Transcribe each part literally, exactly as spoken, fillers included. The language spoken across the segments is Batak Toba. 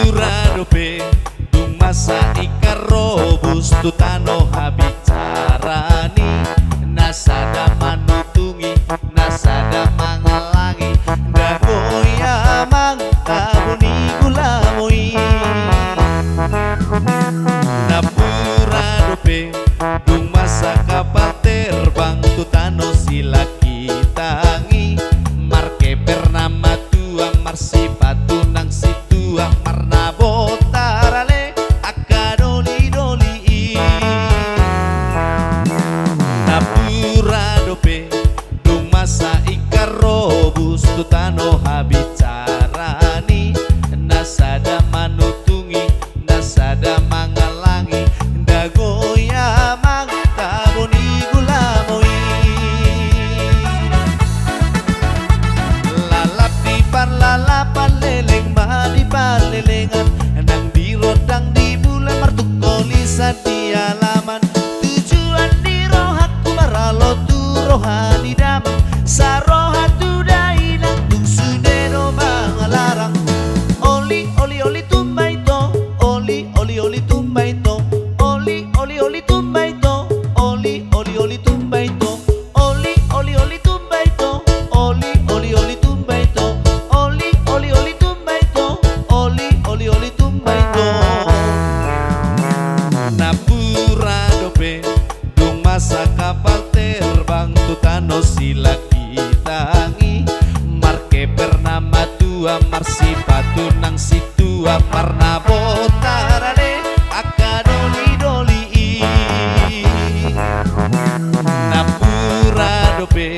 Nampuna dope dung masa ingkon robus tu tano habinsaran i, na sada manutungi, na sada mangallangi, nda goya amang tabo ni gulamo i. Nampuna dope dung masa kapal terbang tu tano Silakitangi, markeper na matua, marsipatu nang sintua, marnabotar ale angka doli-doli i. Nampuna dope dung masa ingkon robus tu tano habinsaran i, na sada manutungi, na sada mangallangi, nda goya amang tabo ni gulamo i. Lalap di parlalapan, leleng ma di parlelengan, nang di rondang di bulan, martungkol i sian di alaman. Tujuan ni rohangku maralo tu roha ni damang, saroha tu dainang, tung sude do mangalarang. Oli, oli, oli tumba ito, oli, oli, oli tumba ito, oli, oli, oli tumba ito, oli, oli, oli tumba ito, oli, oli, oli tumba ito, oli, oli, oli tumba ito, oli, oli, oli tumba ito, oli, oli, oli tumba ito. Nampuna dope dung masa kapal terbang tu tano Silakitangi, markeper na matua, marsipatu nang sintua, marnabotar ale angka doli-doli i. Nampuna dope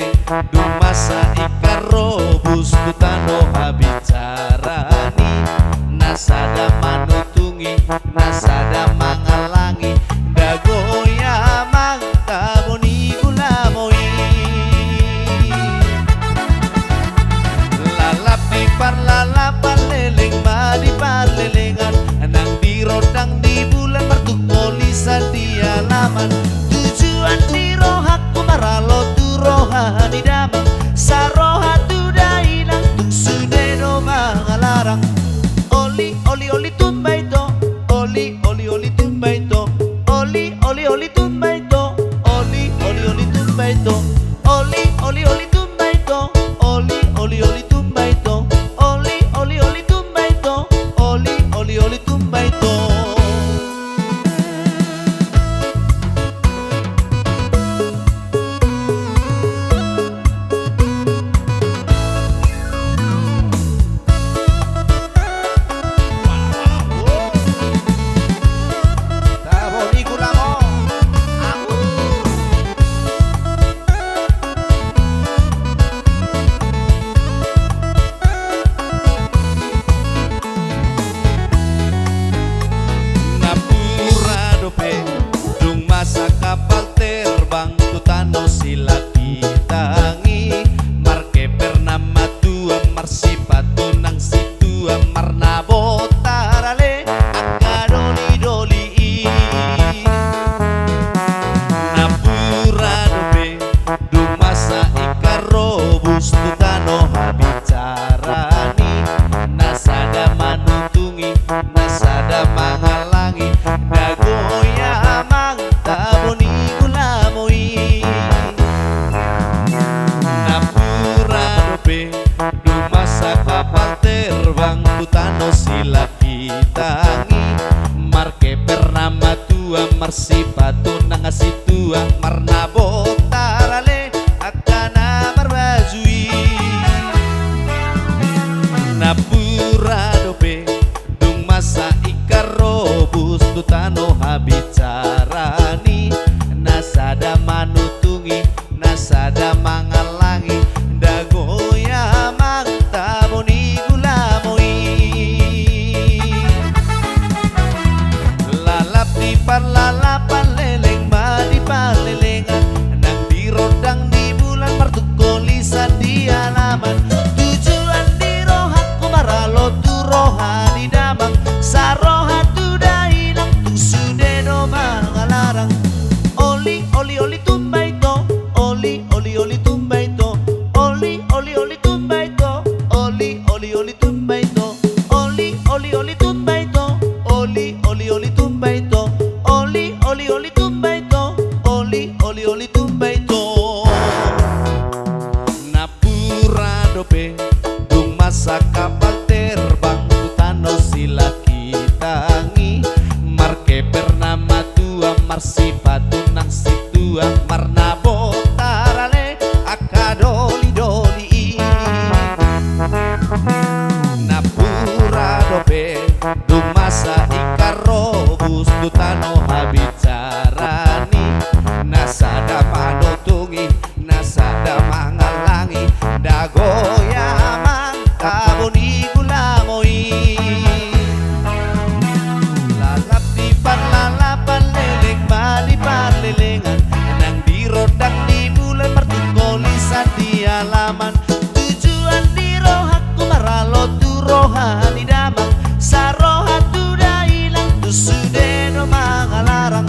dung masa ingkon robus tu tano habinsaran i, na sada manutungi, na sada mangallangi, nda goya amang tabo ni gulamo i. Lalap di parlalapan, leleng ma di parlelengan, nang di rondang di bulan, martungkol i sian di alaman. Tujuan ni rohangku maralo tu roha ni damang, saroha tu dainang, tung sude do mangalarang. Oli, oli, oli tumba ito, oli, oli, oli tumba ito, oli, oli, oli tumba ito, oli, oli, oli tumba ito, oli, oli, oli tumba ito, oli, oli, oli tumba ito, oli, oli, oli tumba ito, oli, oli, oli tumba ito. Nampuna dope dung masa kapal terbang tu tano Silakitangi, markeper na matua, marsipatu nang sintua, marnabotar ale angka doli-doli i. Nampuna dope dung masa ingkon robus tu tano habinsaran i, na sada manutungi, na sada mangallangi, nda goya amang tabo ni gulamo i. Nampuna dope dung masa kapal terbang tu tano Silakitangi, markeper na matua, marsipatu nang sintua, marnabotar ale angka na marbaju i. Nampuna dope dung masa ingkon robus tu tano habinsaran i, na sada manutungi, na sada mangallangi, nda goya amang tabo ni gulamo i. Lalap di parlalapan, leleng ma di parlelengan, nang Sipatu nang situan marnabot arale angka doli-doli i. Nampuna dope dung masa ingkon robus tu tano habicaran i. Na sada manotongi, na sada mangallangi, dago i amang tabo ni gulamo i. Lalap di parlalapan leleng ma di parlelengan, nang di rondang ni bulan martungkol i sian di alaman. Tujuan ni rohangku maralo tu roha ni damang, saroha tu dainang tu sude do mangalarang.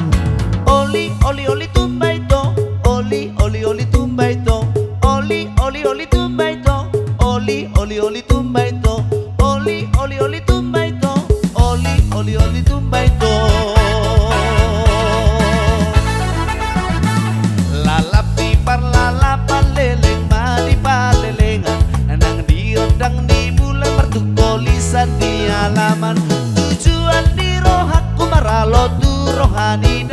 Oli, oli, oli tumba ito, oli, oli, oli tumba ito, oli, oli, oli tumba ito, oli, oli, oli tumba ito, oli, oli, oli tumba ito, oli, oli, oli tumba ito. Lalap di parlalapan leleng ma di parlelengan, nang di rondang ni bulan martungkol i sian di alaman. Tujuan ni rohangku maralo tu roha ni